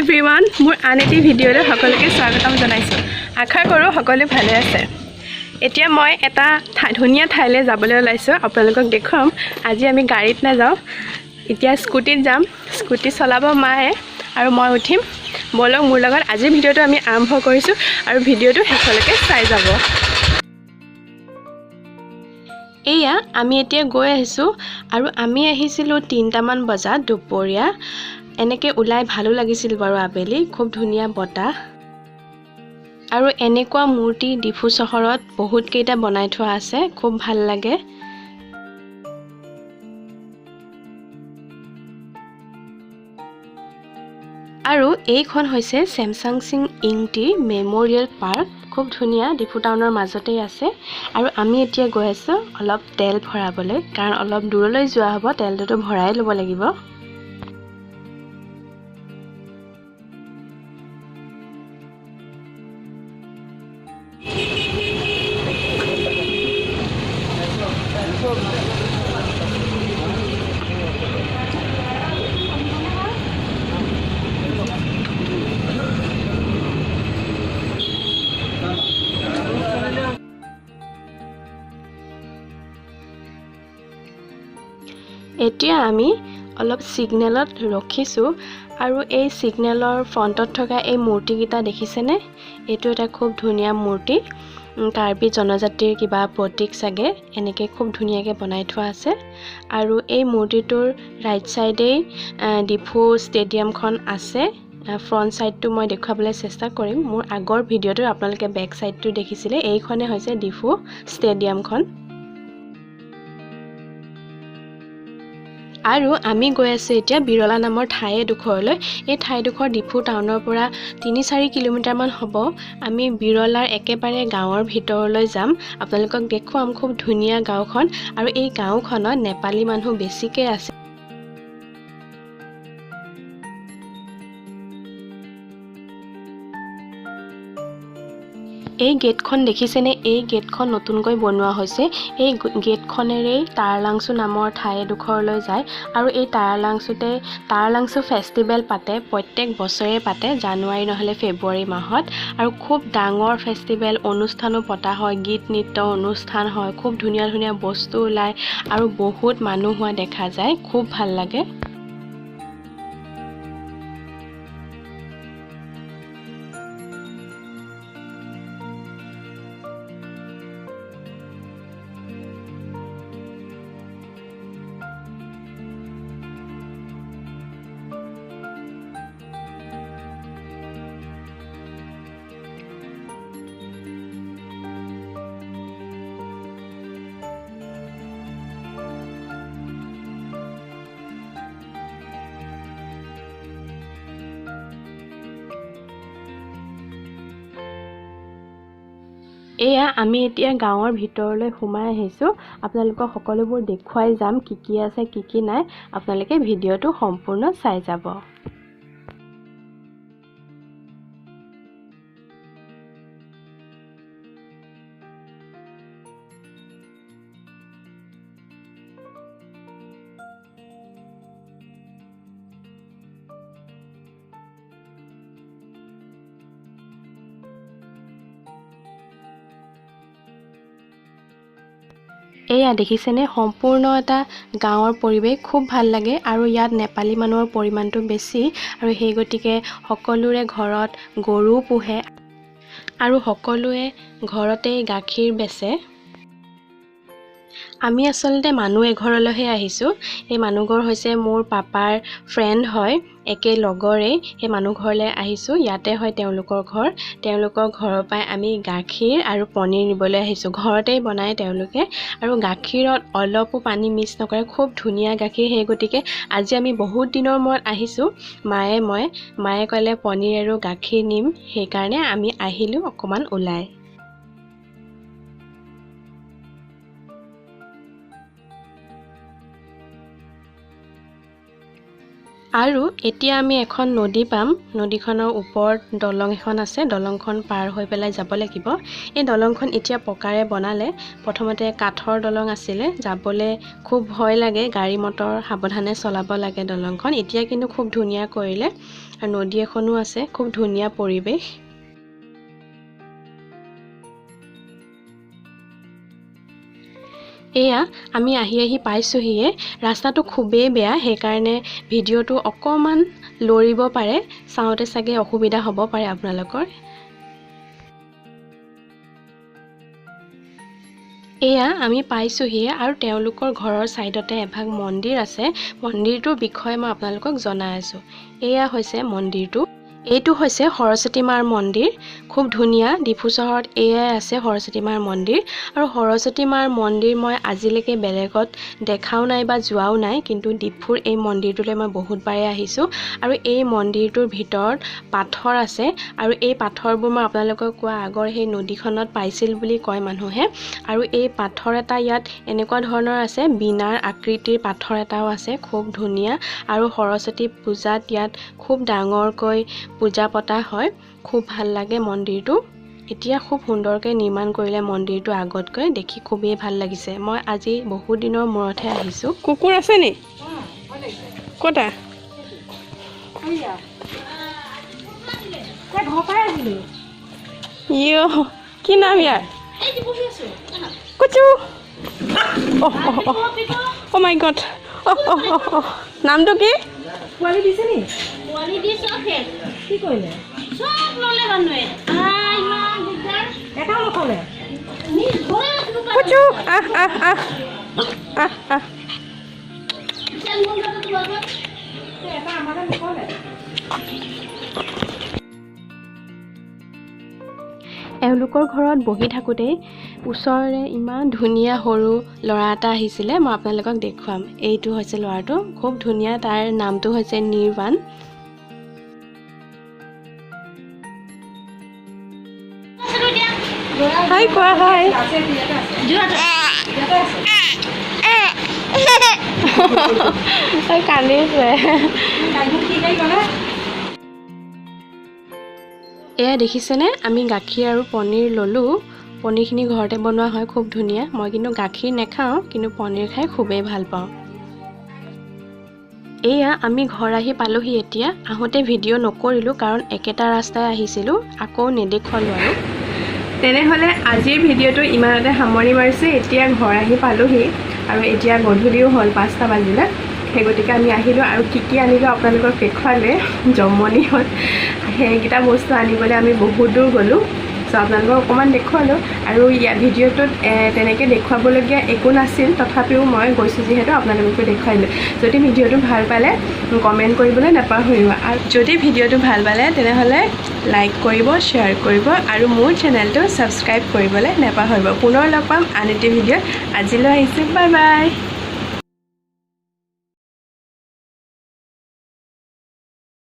Everyone, মোৰ আন এটি ভিডিঅ'লৈ সকলোকে স্বাগতম জনাইছোঁ। আশা কৰোঁ সকলোৱে ভালে আছে। এতিয়া মই এটা ধুনীয়া ঠাইলৈ যাবলৈ ওলাইছোঁ, আপোনালোকক দেখুৱাম। আজি আমি গাড়ীত নাযাওঁ, এতিয়া স্কুটিত যাম। স্কুটি চলাব মায়ে আৰু মই উঠিম। ব'লক মোৰ লগত, আজিৰ ভিডিঅ'টো আমি আৰম্ভ কৰিছোঁ আৰু ভিডিঅ'টো শেষলৈকে চাই যাব। এয়া আমি এতিয়া গৈ আহিছোঁ আৰু আমি আহিছিলোঁ 3টামান বজাত দুপৰীয়া। এনেকৈ ওলাই ভালো লাগিছিল বাৰু, আবেলি খুব ধুনীয়া বতাহ। আৰু এনেকুৱা মূৰ্তি ডিফু চহৰত বহুতকেইটা বনাই থোৱা আছে, খুব ভাল লাগে। আৰু এইখন হৈছে Samsung Singh Ingti memorial park, খুব ধুনীয়া, ডিফু টাউনৰ মাজতেই আছে। আৰু আমি এতিয়া গৈ আছোঁ অলপ তেল ভৰাবলৈ, কাৰণ অলপ দূৰলৈ যোৱা হ'ব, তেলটোতো ভৰাই ল'ব লাগিব। এতিয়া আমি অলপ ছিগনেলত ৰখিছোঁ আৰু এই ছিগনেলৰ ফ্ৰণ্টত থকা এই মূৰ্তিকেইটা দেখিছেনে? এইটো এটা খুব ধুনীয়া মূৰ্তি, কাৰ্বি জনজাতিৰ কিবা প্ৰতীক চাগে, এনেকৈ খুব ধুনীয়াকৈ বনাই থোৱা আছে। আৰু এই মূৰ্তিটোৰ ৰাইট ছাইডেই ডিফু ষ্টেডিয়ামখন আছে। ফ্ৰণ্ট ছাইডটো মই দেখুৱাবলৈ চেষ্টা কৰিম। মোৰ আগৰ ভিডিঅ'টো আপোনালোকে বেক ছাইডটো দেখিছিলে। এইখনে হৈছে ডিফু ষ্টেডিয়ামখন। আৰু আমি গৈ আছোঁ এতিয়া বিৰলা নামৰ ঠাই এডোখৰলৈ। এই ঠাইডোখৰ ডিফু টাউনৰ পৰা 3-4 কিলোমিটাৰমান হ'ব। আমি বিৰলাৰ একেবাৰে গাঁৱৰ ভিতৰলৈ যাম, আপোনালোকক দেখুৱাম খুব ধুনীয়া গাঁওখন। আৰু এই গাঁওখনত নেপালী মানুহ বেছিকৈ আছে। এই গেটখন দেখিছেনে? এই গেটখন নতুনকৈ বনোৱা হৈছে। এই গেটখনেৰেই তাৰালাংচু নামৰ ঠাই এডোখৰলৈ যায়। আৰু এই তাৰালাংচুতে তাৰালাংচু ফেষ্টিভেল পাতে, প্ৰত্যেক বছৰে পাতে, জানুৱাৰী নহ'লে ফেব্ৰুৱাৰী মাহত। আৰু খুব ডাঙৰ ফেষ্টিভেল অনুষ্ঠানো পতা হয়, গীত নৃত্য অনুষ্ঠান হয়, খুব ধুনীয়া ধুনীয়া বস্তু ওলায় আৰু বহুত মানুহ হোৱা দেখা যায়, খুব ভাল লাগে। এয়া আমি এতিয়া গাঁৱৰ ভিতৰলৈ সোমাই আহিছোঁ। আপোনালোকক সকলোবোৰ দেখুৱাই যাম, কি কি আছে কি কি নাই, আপোনালোকে ভিডিঅ'টো সম্পূৰ্ণ চাই যাব। এয়া দেখিছেনে সম্পূৰ্ণ এটা গাঁৱৰ পৰিৱেশ, খুব ভাল লাগে। আৰু ইয়াত নেপালী মানুহৰ পৰিমাণটো বেছি আৰু সেই গতিকে সকলোৰে ঘৰত গৰু পোহে আৰু সকলোৱে ঘৰতেই গাখীৰ বেচে। আমি আচলতে মানুহ এঘৰলৈহে আহিছোঁ। এই মানুহঘৰ হৈছে মোৰ পাপাৰ ফ্ৰেণ্ড হয়, একে লগৰেই। সেই মানুহ ঘৰলৈ আহিছোঁ, ইয়াতে হয় তেওঁলোকৰ ঘৰ। তেওঁলোকৰ ঘৰৰ পৰাই আমি গাখীৰ আৰু পনীৰ নিবলৈ আহিছোঁ। ঘৰতেই বনায় তেওঁলোকে আৰু গাখীৰত অলপো পানী মিক্স নকৰে, খুব ধুনীয়া গাখীৰ। সেই গতিকে আজি আমি বহুত দিনৰ মূৰত আহিছোঁ, মায়ে মই। মায়ে ক'লে পনীৰ আৰু গাখীৰ নিম, সেইকাৰণে আমি আহিলোঁ অকণমান ওলাই। আৰু এতিয়া আমি এখন নদী পাম। নদীখনৰ ওপৰত দলং এখন আছে, দলংখন পাৰ হৈ পেলাই যাব লাগিব। এই দলংখন এতিয়া পকাৰে বনালে, প্ৰথমতে কাঠৰ দলং আছিলে, যাবলৈ খুব ভয় লাগে, গাড়ী মটৰ সাৱধানে চলাব লাগে দলংখন। এতিয়া কিন্তু খুব ধুনীয়া কৰিলে। আৰু নদী এখনো আছে, খুব ধুনীয়া পৰিৱেশ। এয়া আমি আহি আহি পাইছোঁহিয়ে। ৰাস্তাটো খুবেই বেয়া, সেইকাৰণে ভিডিঅ'টো অকণমান লৰিব পাৰে, চাওঁতে চাগে অসুবিধা হ'ব পাৰে আপোনালোকৰ। এয়া আমি পাইছোঁহিয়ে আৰু তেওঁলোকৰ ঘৰৰ ছাইডতে এভাগ মন্দিৰ আছে। মন্দিৰটোৰ বিষয়ে মই আপোনালোকক জনাই আছোঁ। এয়া হৈছে মন্দিৰটো। এইটো হৈছে সৰস্বতী মাৰ মন্দিৰ, খুব ধুনীয়া। ডিফু চহৰত এয়াই আছে সৰস্বতী মাৰ মন্দিৰ। আৰু সৰস্বতী মাৰ মন্দিৰ মই আজিলৈকে বেলেগত দেখাও নাই বা যোৱাও নাই, কিন্তু ডিফুৰ এই মন্দিৰটোলৈ মই বহুতবাৰেই আহিছোঁ। আৰু এই মন্দিৰটোৰ ভিতৰত পাথৰ আছে আৰু এই পাথৰবোৰ মই আপোনালোকক কোৱা আগৰ সেই নদীখনত পাইছিল বুলি কয় মানুহে। আৰু এই পাথৰ এটা ইয়াত এনেকুৱা ধৰণৰ আছে, বীণাৰ আকৃতিৰ পাথৰ এটাও আছে, খুব ধুনীয়া। আৰু সৰস্বতী পূজাত ইয়াত খুব ডাঙৰকৈ পূজা পতা হয়, খুব ভাল লাগে মন্দিৰটো। এতিয়া খুব সুন্দৰকৈ নিৰ্মাণ কৰিলে মন্দিৰটো, আগতকৈ দেখি খুবেই ভাল লাগিছে। মই আজি বহুত দিনৰ মূৰতহে আহিছোঁ। কুকুৰ আছে নি? ক'তা? কি নাম ইয়াৰ? কুচু। অ' মাই গড, নামটো কি? এওঁলোকৰ ঘৰত বহি থাকোঁতেই ওচৰৰে ইমান ধুনীয়া সৰু ল'ৰা এটা আহিছিলে, মই আপোনালোকক দেখুৱাম। এইটো হৈছে ল'ৰাটো, খুব ধুনীয়া। তাৰ নামটো হৈছে নিৰ্বাণ। হাই কোৱা, হাই। কান্দিছে। এয়া দেখিছেনে, আমি গাখীৰ আৰু পনীৰ ল'লোঁ। পনীৰখিনি ঘৰতে বনোৱা হয়, খুব ধুনীয়া। মই কিন্তু গাখীৰ নাখাওঁ, কিন্তু পনীৰ খাই খুবেই ভাল পাওঁ। এয়া আমি ঘৰ আহি পালোহি। এতিয়া আহোঁতে ভিডিঅ' নকৰিলোঁ, কাৰণ একেটা ৰাস্তাই আহিছিলোঁ, আকৌ নেদেখুৱালোঁ আৰু। তেনেহ'লে আজিৰ ভিডিঅ'টো ইমানতে সামৰণি মাৰিছোঁ। এতিয়া ঘৰ আহি পালোহি আৰু এতিয়া গধূলিও হ'ল, 5টা বাজিলে। সেই গতিকে আমি আহিলোঁ আৰু কি কি আনিলোঁ আপোনালোকক দেখুৱালে, জমনি হ'ল। সেইকেইটা বস্তু আনিবলৈ আমি বহুত দূৰ গ'লোঁ, চ' আপোনালোকক অকণমান দেখুৱালোঁ। আৰু ইয়াৰ ভিডিঅ'টোত তেনেকৈ দেখুৱাবলগীয়া একো নাছিল, তথাপিও মই গৈছোঁ যিহেতু আপোনালোককো দেখুৱাই দিলোঁ। যদি ভিডিঅ'টো ভাল পালে কমেণ্ট কৰিবলৈ নাপাহৰিব, আৰু যদি ভিডিঅ'টো ভাল পালে তেনেহ'লে লাইক কৰিব, শ্বেয়াৰ কৰিব আৰু মোৰ চেনেলটো ছাবস্ক্ৰাইব কৰিবলৈ নাপাহৰিব। পুনৰ লগ পাম আন এটি ভিডিঅ'ত। আজিলৈ আহিছোঁ, বাই বাই।